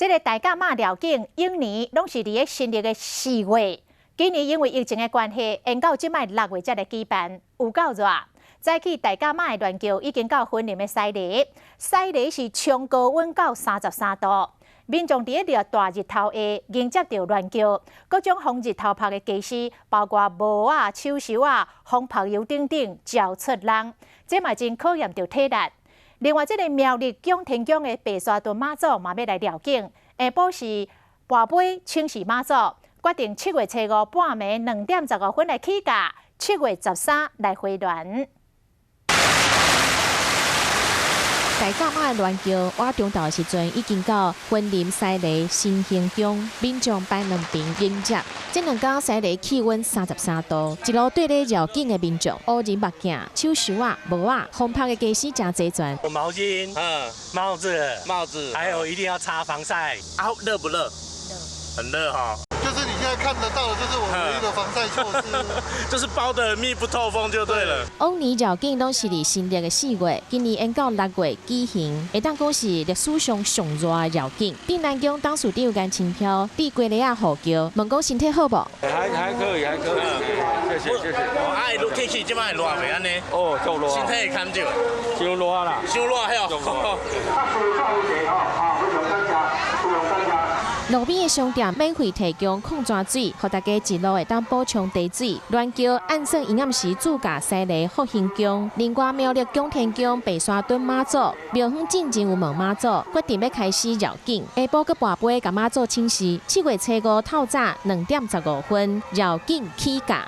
這个大甲媽繞境，往年攏是佇咧新曆的4月，今年因為疫情的關係，延到這擺6月才來舉辦，有夠熱。早起大甲媽的鸞轎已經到雲林的西螺，西螺是衝高溫到33度，民眾佇咧熱大日頭下迎接著鸞轎，各種防日頭曬的家私，包括帽仔、手袖仔、防曝油等等，招出籠，這嘛真考驗著體力。另外，這个苗栗蔣天宮的白沙屯媽祖嘛欲來繞境，下晡是跋杯請示媽祖，決定7月初五半暝2點15分來起駕，7月13來回鑾。大甲媽的鸞轎，倚中晝的時陣已經到雲林西螺新興宮，民眾排兩邊迎接。這兩工西螺氣溫33度，一路對咧繞境的民眾，烏仁目鏡、手袖仔、帽仔、防曬的家私誠齊全。毛巾、帽子、帽子，還有一定要擦防曬。啊，熱不熱？很熱哈。就是你現在看得到的，就是我唯一的防曬措施，就是包得密不透風就對了。往年繞境攏是佇新曆的4月，今年延到6月舉行，會當講是歷史上上熱的繞境。鎮瀾宮董事長顏清標佇雞螺仔號轎，問講身體好無？還可以，還可以，謝謝謝謝。啊，熱天氣這擺熱袂按呢？哦，足熱。身體會堪著？傷熱啦。傷熱吼。路邊的商店免費提供礦泉水，予大家一路會當補充茶水。鸞轎按算伊暗時駐駕西螺復興宮，另外苗栗蔣天宮白沙屯媽祖廟方進前有問媽祖，決定欲開始繞境，下晡閣跋杯共媽祖請示。7月初五透早2點15分繞境起駕。